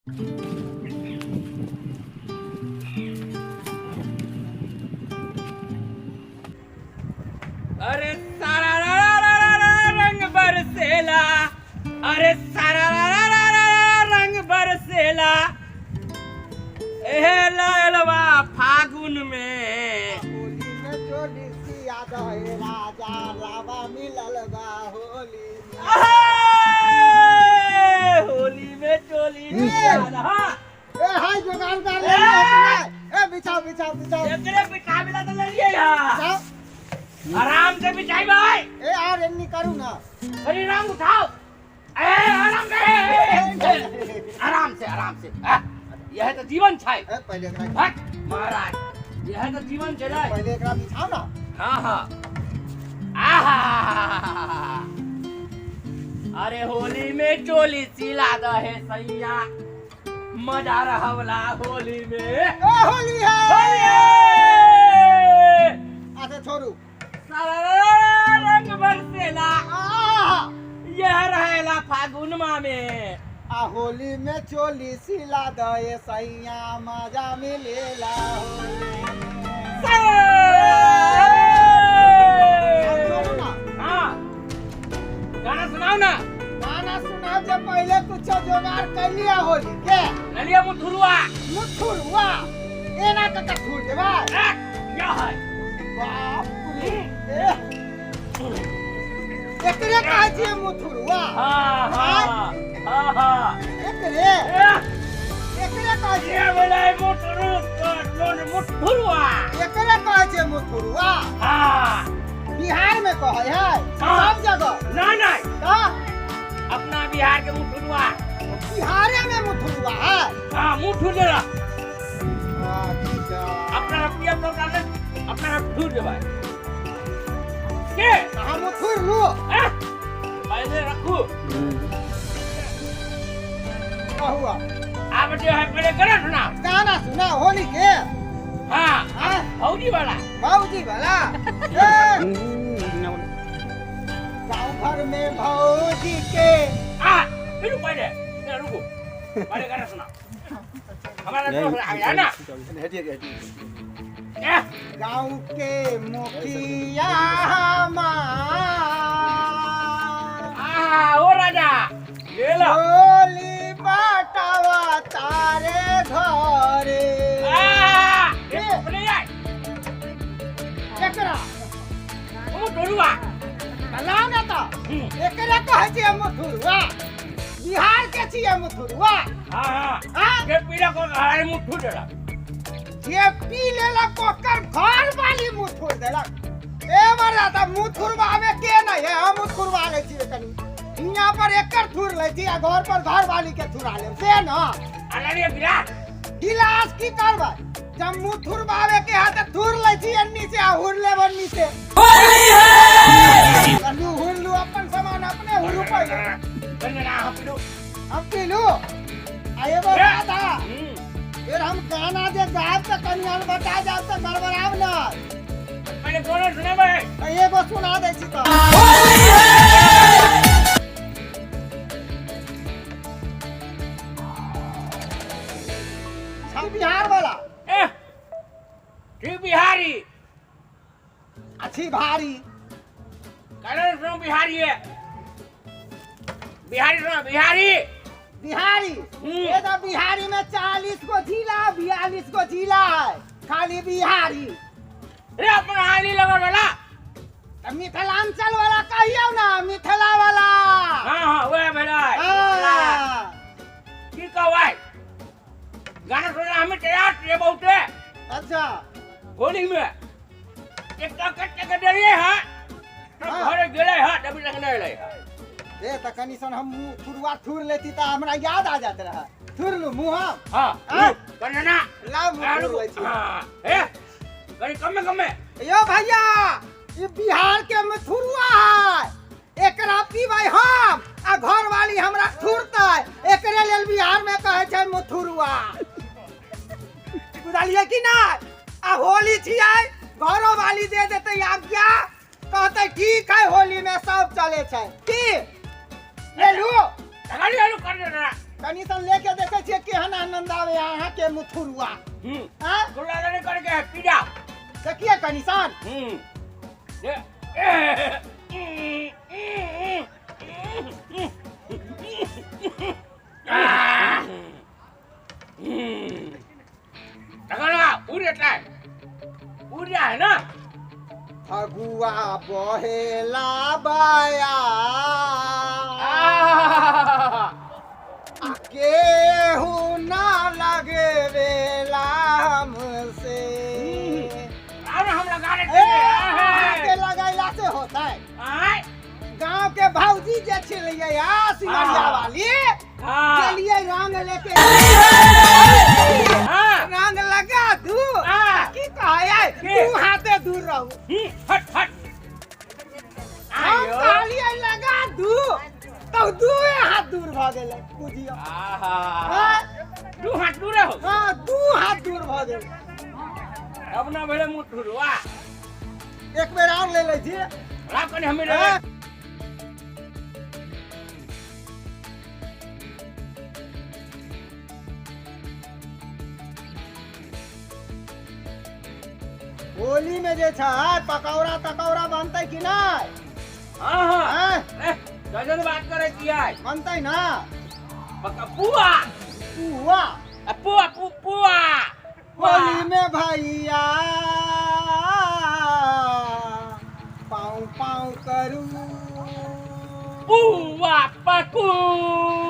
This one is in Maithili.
अरे सारा रा रा रा रा रा रंग बरसेला, अरे सारा रा रा रा रा रा रंग बरसेला, एहे ललवा फागुन में। होली में चोली सिया दहे राजा लावा मिलल बा होली में। अहे, होली में चोली सिया हाँ। ए हाय जोगाड़ कर ले अपना। ए बिछाओ बिछाओ बिछाओ। एकरे बिछावे ला तो लड़िए हा। बिछाओ। आराम से बिछाई भाई। ए आर एन्नी करू ना। अरे राम उठाओ। ए आराम से, आराम से, आराम से। आ, यह तो जीवन छै। ए पहले एकरा हट महाराज, यह तो जीवन छै। पहले एकरा बिछाओ ना। हाँ हाँ, आहा, अरे होली में चोली सिला दहे सैया, मजा रहवला होली में। ए होली है। होली है। अच्छा छोड़ू। सारा रंग बरसेला। आहा। यह रहेला फागुन माह में। आ होली में चोली सिला दे सैया, मजा मिलेला होली में। छोड़ू ना। हाँ, गाना सुनाओ ना। गाना सुनाओ जे पहले कुछ जोगाड़ कर लिया होली के। ललिया मुथुरुआ। मुथुरुआ एना के कथुर देबा। क्या है? बाप रे, ए, एकरे कहै छियै मुथुरुआ। हाँ हाँ हाँ हाँ, एकरे ए, एकरे कहै छियै। ये बोले मुथुरु मुथुरुआ। एकरे कहै छियै मुथुरुआ। हाँ। बिहार में कहै है? हाँ। सब जगह? नहीं नहीं। का? अपना बिहार के मुथुरुआ। बिहारे में मुथुरुआ है? हाँ, मुथुर जरा। हाँ, ठीक है। अपना पिया तो डाले, अपना थूर दे भाई के। हम मुथुर लू। ए, पहले रखू। का हुआ? आप जो है पहले गाना सुनाओ। गाना सुना होली के? हाँ। हाँ? भौजी वाला। भौजी वाला। ए, गाँव भर में भौजी के। आ रुको पहले, ना रुको, पहले गाना सुनाओ। हमारा दोस्त आ गया ना। ए, गाँव के मुखिया हमार। आ ओ राजा ले लो। होली बाटावा तारे घरे। आ ये अपने आए। एकरा ओ डोलुआ। लाओ ना तो। एकरा कहै छियै मुथुरुआ। बिहार के छियै मुथुरुआ। हाँ हाँ। हाँ? के पीला को हमारे मुंह ठूट देला। जे पी लेलक ओकर घर वाली मुँह थुर देलक। ए बड़ा त मुँह थुरबावे के नहीं है, हम मुँह थुरबा लै छियै कनी। हियाँ पर एकर थुर लै छी आ घर पर घर वाली के थुरा लेब से न। अरे गिलास। गिलास की करबै? जब मुँह थुरबावे के है त थुर लै छी अन्नी से आ हुर लेब अन्नी से। लू हुर लू, अपन सामान अपने हुरू पहिले। बन ना हम पीलू। हम पीलू आ एगो बात है। फिर हम गाना जे गायब त कनी बता जाब त गड़बड़ाब न। पहले गाना सुनेबै। त एगो सुना दै छी त। छी बिहार वाला। ए छी बिहारी। अच्छी भारी। गाना सुनो बिहारी है। बिहारी सुनो बिहारी। बिहारी। ये तो बिहारी में 40 को जिला 42 को जिला है खाली बिहारी। रे अपन हाली लगा वाला। त मिथिलांचल वाला कहियो ना, मिथिला वाला। हाँ हाँ वह भेलै। हाँ। की कहबै, गाना सुनना हमें तैयार छियै बहुते। अच्छा। होली में एकटा कट्टे के देलियै हँ तब हाँ। घरे गेलै हँ, तभी तक नहि एलै हँ। ए त कनी सन हम मुँह थुरुआ थुर लेती त हमरा याद आ जात रहे। थुर लू मुँह हम। हाँ। हाँ? कनी ना। लाओ मुँह थुर लै छी। हाँ, ए, कनी कमे कमे। यो भैया, ई बिहार के मथुरुआ है, एकरा पीबै हम आ घर वाली हमरा थुरतै, एकरे लेल बिहार में कहै छै मथुरुआ। बुझलियै कि नहि? आ होली छियै, घरो वाली दे देतै आज्ञा, कहतै ठीक है होली में सब चले छै। की लेलू? कनी आलू कर दे। कनी सन लेके देखै छियै केहन। आवे अहाँ के मुथुरुआ। आँ? गुल्ला नहीं करके है, पी जाओ। देखिए कनिसान। उड़ रहा है ना। फगुआ बहेला बाया केहू ना लगे बेला हमसे। अरे हम लगा रहे के लगैला से होता है। गांव के भौजी जे छलियै आ सिमरिया वाली गेलियै रंग लेके, रंग लगा दू की कहै तू हाथे दूर रहू। हट हट। हम कहलियै लगा दू तो दुए हाथ दूर भ गेलै, बुझियौ। दू हाथ दूर हो। हां, दू हाथ दूर भ गेलै। अब ना भेलै मुँह ठुरवा। एक बेर और ले लै छी। राख कनी हमी ले। होली में जे छै पकौड़ा तकौड़ा बनतै कि नहि? हाँ हाँ। गजन बात करै छियै। बनतै ना? पुआ पुआ पुआ पुआ। होली में भैया पाँव पाँव करू पुआ पकुआ।